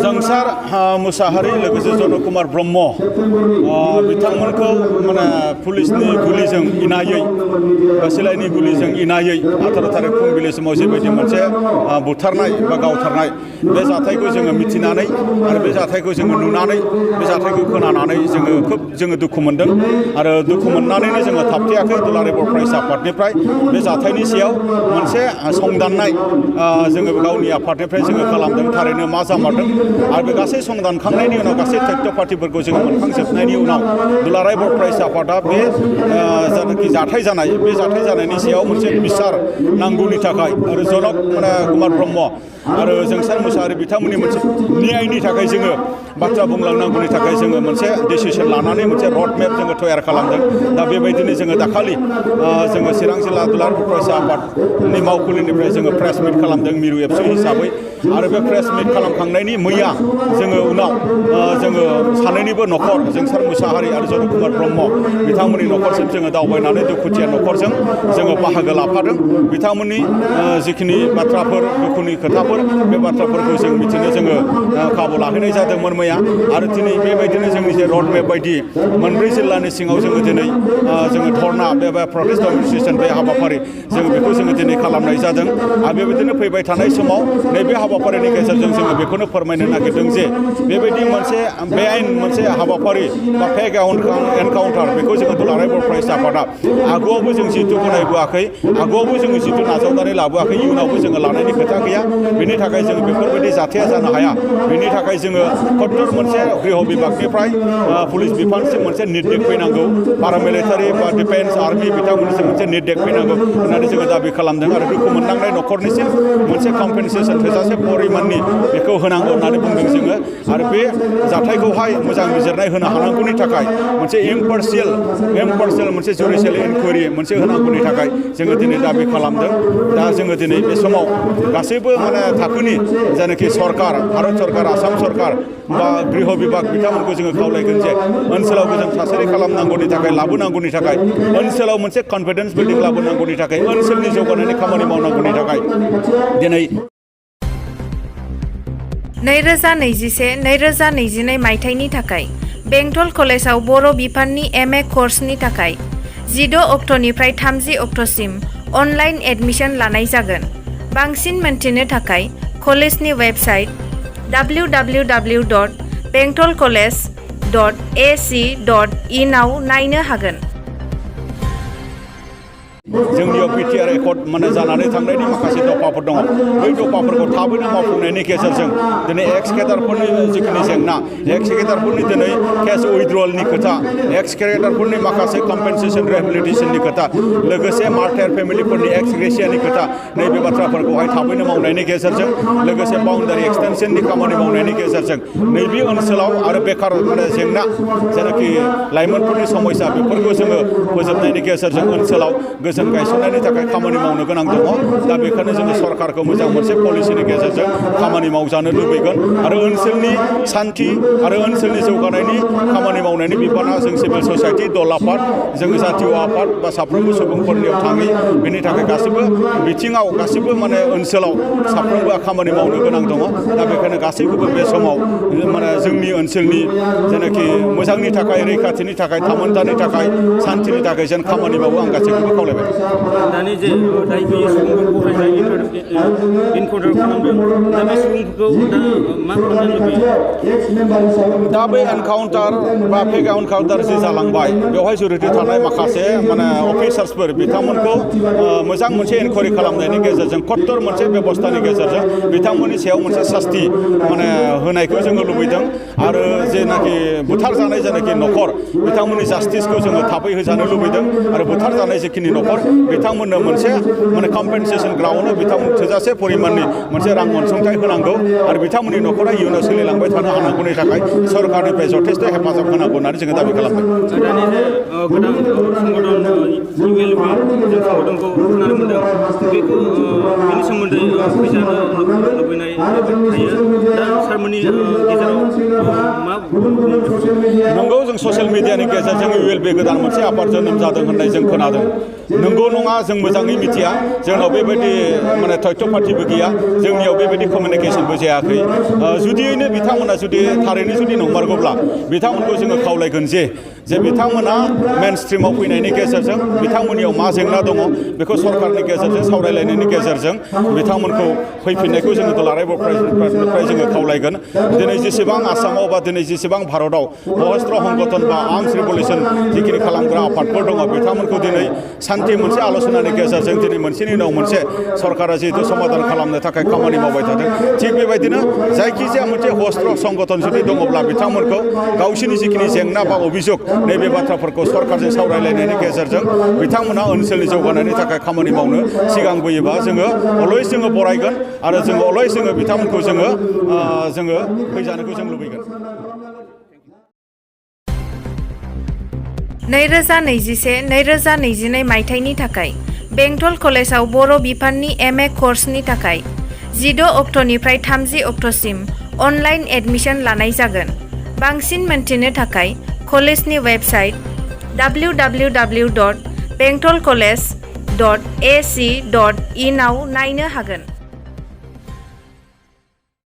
जोंसार मुसाहारि लोगोसे जन कुमार ब्रह्म बिथांमोनखौ माने पुलिसनि गुलिजों इनायै सिलाइनि गुलिजों इनायै 18 थारिख फुंबिलि समाव जेबायदि मोनसे बुथारनाय बा गावथारनाय बे जाथायखौ जोङो मिथिनानै आरो बे जाथायखौ जोङो नुनानै बे जाथायखौ खोनानानै जोङो दुखु मोनदों आरो दुखु मोननानैनो जोङो थाबथायाखै दुलाराय बर' फरायसा आफादनिफ्राय बे जाथायनि सायाव मोनसे संदाननाय जोङो गावनि आफादनिफ्राय जोङो खालामदों थारैनो मा जामारदों आरो बे गासै संदानखांनायनि उनाव गासै तथ्य पार्टिफोरखौ जोङो मोनखांजोबनायनि उनाव दुलाराय बर' फरायसा आफादा बे जानाखि जाथाय जानाय बे जाथाय जानायनि सायाव मोनसे बिसार नांगौनि थाखाय आरो जनक कुमार ब्रह्म आरो जोंसार मुसाहारि बिथांमोननि मोनसे न्यायनि थाखाय जोङो बाथ्रा बुंलांनांगौनि थाखाय जोङो मोनसे डिसिसन लानानै मोनसे रड मेप जोङो तयार खालामदों दा बेबायदिनो जोङो दाखालि जोङो चिरां जिल्ला दुलाराय बर' फरायसा आफादनि मावखुलिनिफ्राय जोङो प्रेस मिट खालामदों मिरु एबसु हिसाबै आरो बे प्रेस मिट खालामखांनायनि मैया जोङो उनाव जोङो सानैनिबो न'खर जोंसार मुसाहारि आरो जन कुमार ब्रह्म बिथांमोननि न'खरसिम जोङो दावबायनानै दुखुथिया न'खरजों जोङो बाहागो लाफादों बिथांमोननि जिखिनि बाथ्राफोर दुखुनि खोथाफोर बे बाथ्राफोरखौ जों मिथिनो जोङो खाबु लाहैनाय जादोंमोन मैया आरो दिनै बेबायदिनो जोंनि जे रड मेप बायदि मोनब्रै जिल्लानि सिङाव जोङो दिनै जोङो धर्ना बे प्रटेस्ट डेमनस्ट्रेसन बे हाबाफारि जोङो बेखौ जोङो दिनै खालामनाय जादों आरो बेबायदिनो फैबाय थानाय समाव नैबे हाबाफारिनि गेजेरजों जोङो बेखौनो फोरमायनो नागिरदों जे बेबायदि मोनसे बेआइन मोनसे हाबाफारि बा फेक एनकाउन्टार बेखौ जोङो दुलाराय बर' फरायसा आफादा आगुआवबो जों जिहेतु गनायबोआखै आगुआवबो जोङो जिहेतु नाजावनानै लाबोआखै इयुनावबो जोङो लानायनि खोथा गैया बेनि थाखाय जोङो बेफोरबायदि जाथाया जानो हाया बेनि थाखाय जोङो कट्टर मोनसे गृह बिभागनिफ्राय पुलिस बिफानसिम मोनसे निर्देश फैनांगौ पारामिलिटारि बा डिफेन्स आर्मि बिथांमोननिसिम मोनसे निर्देश फैनांगौ होननानै जोङो दाबि खालामदों आरो दुखु मोननांनाय न'खरनिसिम मोनसे कम्पेनसेसन थोजासे परिमाननि बेखौ होनांगौ होननानै बुंदों जोङो आरो बे जाथायखौहाय मोजां बिजिरनाय होनो हानांगौनि थाखाय मोनसे इम्पार्शियेल मोनसे जुडिशियेल इनकुवारि मोनसे होनांगौनि थाखाय जोङो दिनै दाबि खालामदों दा जोङो दिनै बे समाव गासैबो माने थाखोनि जायनाखि सरकार भारत सरकार आसाम सरकार बा गृह बिभाग बिथांमोनखौ जोङो खावलायगोन जे ओनसोलाव गोजोन थासारि खालामनांगौनि थाखाय लाबोनांगौनि थाखाय ओनसोलाव मोनसे कनफिडेन्स बिल्डिं लाबोनांगौनि थाखाय ओनसोलनि जौगानायनि खामानि मावनांगौनि थाखाय दिनै 2021-2022 मायथाइनि थाखाय बेंटल कलेजाव बर' बिफाननि MA कर्सनि थाखाय 16 अक्ट'निफ्राय 30 अक्ट'सिम अनलाइन एडमिशन लानाय जागोन। बांसिन मोनथिनो थाखाय कलेजनि वेबसाइट www.bentolcollege.ac.in आव नायनो हागोन। जोंनियाव बिटिआर एकर्ड माने जानानै थांनायनि माखासे दफाफोर दङ बै दफाफोरखौ थाबैनो मावफुंनायनि गेजेरजों दिनै एक्स केडारफोरनि जिखिनि जेंना एक्स केडारफोरनि दिनै केस उइथड्रलनि खोथा एक्स केडारफोरनि माखासे कम्पेनसेसन रिहेबिलिटेसननि खोथा लोगोसे मार्टार फेमिलिफोरनि एक्स ग्रेसियानि खोथा नैबे बाथ्राफोरखौहाय थाबैनो मावनायनि गेजेरजों लोगोसे बाउन्डारि एक्सटेनसननि खामानि मावनायनि गेजेरजों नैबे ओनसोलाव आरो बेकार माने जेंना जेनाखि लाइमोनफोरनि समस्या बेफोरखौ जोङो फोजोबनायनि गेजेरजों ओनसोलाव गोजोन गायसननायनि थाखाय खामानि मावनो गोनां दङ दा बेखायनो जोङो सरकारखौ मोजां मोनसे पलिसिनि गेजेरजों खामानि मावजानो लुबैगोन आरो ओनसोलनि सान्थि आरो ओनसोलनि जौगानायनि खामानि मावनायनि बिबाना जों सिभिल ससाइटि दल आफाद जों जातीय आफाद बा साफ्रोमबो सुबुंफोरनियाव थाङो बेनि थाखाय गासैबो बिथिङाव गासैबो माने ओनसोलाव साफ्रोमबो खामानि मावनो गोनां दङ दा बेखायनो गासैखौबो बे समाव माने जोंनि ओनसोलनि जेनाखि मोजांनि थाखाय रैखाथिनि थाखाय थामोनथानि थाखाय सान्थिनि थाखाय जेन खामानि मावो आं गासैखौबो खावलायबाय दानि जे दाय गैयै सुबुंफोरखौहाय इनकाउन्टार खालामदों दा बे सुबुंफोरखौ दा मा खालामनो लुबैयो दा बे एनकाउन्टार बा फेक एनकाउन्टार जि जालांबाय बेवहाय जुरित थानाय माखासे माने अफिसार्सफोर बिथांमोनखौ मोजां मोनसे इनकुवारि खालामनायनि गेजेरजों कट्टर मोनसे बेबस्थानि गेजेरजों बिथांमोननि सायाव मोनसे शास्ति माने होनायखौ जोङो लुबैदों आरो जेनाखि बुथारजानाय जेनाखि न'खर बिथांमोननि जास्टिसखौ जोङो थाबै होजानो लुबैदों आरो बुथारजानाय जिखिनि न'खर बिथांमोननो मोनसे माने कम्पेनसेसन ग्राउन्डआव बिथांमोन थोजासे परिमाननि मोनसे रां अनसुंथाइ होनांगौ आरो बिथांमोननि न'खरा इयुनाव सोलिलांबाय थानो हानांगौनि थाखाय सरकारनिफ्राय जथेस्थ' हेफाजाब होनांगौ होननानै जोङो दाबि खालामदों। दानि जे गोदान संगठन ULB जों संगठनखौ खोनानो मोनदों बेखौ बेनि सोमोन्दै फैजानो लुबैनाय थायो दा सारमोननि गेजेराव मा नंगौ जों ससियेल मिडियानि गेजेरजों ULB गोदान मोनसे आफाद जोनोम जादों होननाय जों खोनादों नंगौ नङा जों मोजाङै मिथिया जोंनाव बेबायदि माने तथ्य पार्टिबो गैया जोंनियाव बेबायदि कमिउनिकेशनबो जायाखै जुदियैनो बिथांमोना जुदि थारैनो जुदि नंमारगौब्ला बिथांमोनखौ जोङो खावलायगोन जे बिथांमोना मेन स्ट्रिमाव फैनायनि गेजेरजों बिथांमोननियाव मा जेंना दङ बेखौ सरकारनि गेजेरजों सावरायलायनायनि गेजेरजों बिथांमोनखौ फैफिननायखौ जोङो दुलाराय बर'निफ्राय जोङो खावलायगोन दिनै जेसेबां आसामाव बा दिनै जेसेबां भारताव सशस्त्र संगठन बा आर्म्स रिभलिउसन जिखिनि खालामग्रा आफादफोर दङ बिथांमोनखौ दिनै सान्थि मोनसे आल'सनानि गेजेरजों दिनै मोनसेनि उनाव मोनसे सरकारा जिहेतु समाधान खालामनो थाखाय खामानि मावबाय थादों थिग बेबायदिनो जायखिजाया मोनसे सशस्त्र संगठन जुदि दङब्ला बिथांमोनखौ गावसोरनि जिखिनि जेंना बा अभियोग नैबे बाथ्राफोरखौ सरकारजों सावरायलायनायनि गेजेरजों बिथांमोना ओनसोलनि जौगानायनि थाखाय खामानि मावनो सिगांबोयोबा जोङो अलवेज जोङो बरायगोन आरो जोङो अलवेज जोङो बिथांमोनखौ जोङो फैजानोखौ जों लुबैगोन 2021-2022 मायथाइनि थाखाय बेंटल कलेजाव बर' बिफाननि MA कर्सनि थाखाय 16 अक्ट'निफ्राय 30 अक्ट'सिम अनलाइन एडमिशन लानाय जागोन बांसिन मोनथिनो थाखाय कलेजनि वेबसाइट www.bentolcollege.ac.in आव नायनो हागोन।